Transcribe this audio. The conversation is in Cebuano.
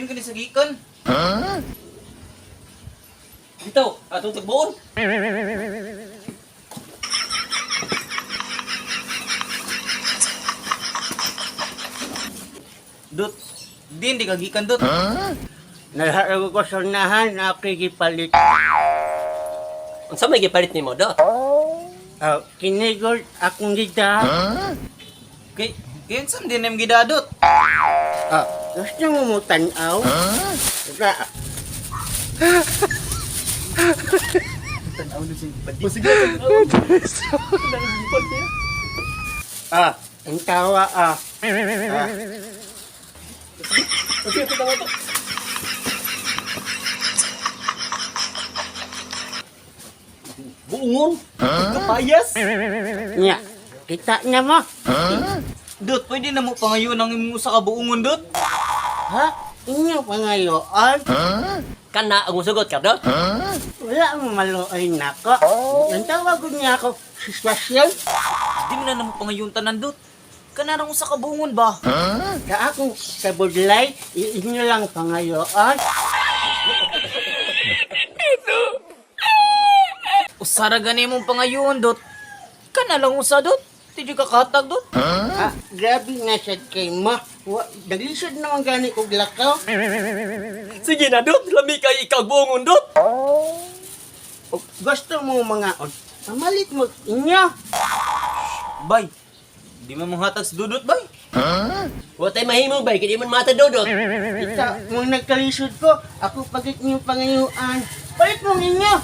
Din kani sa gikan. Dito, atong tagbuon. Dot. Din di ka gikan, Dot. Nalharag ko sa unahan na ako'y gipalit. Unsa may gipalit nimo, Dot? Ah, kinigol akong gida. Kay kay unsa man din gida, Dot? Ah, gusto mo mo tanaw? Ra. Ah, ang tawa ah. Ah, Sige, tanaw to. Buongon. Kapayas. Nya, kita na mo. Dot, pwede na mo pangayon ang imong usa ka buongon, Dot. Ha? Inyo pangayoon? Kana ang musugot ka, Dot. Wala mo maluoy nako. Ang tawag ko niya ako, sitwasyon. Di mo na namo pangayon tanan, Dot. Kanarang usa ka buongon ba? Sa akong sabudlay, inyo lang pangayoon. Usara gani mong pangayon, Dot. Kana lang usa, Dot. Di ka kahatag, Dot. Ah, grabe nga sad kay mo. Wa, naglisod naman gani kog lakaw. Sige na, Dot. Lami kay ikaw buongon, Dot. O, gusto mo mga on, pamalit mo inyo. Bay. Di man mong hatag sa dudot, bay. Wa tay mahimo bay, kay di man mata dodot. Kita mo nagkalisod ko, ako pagit niyo pangayuan. Palit mo inyo.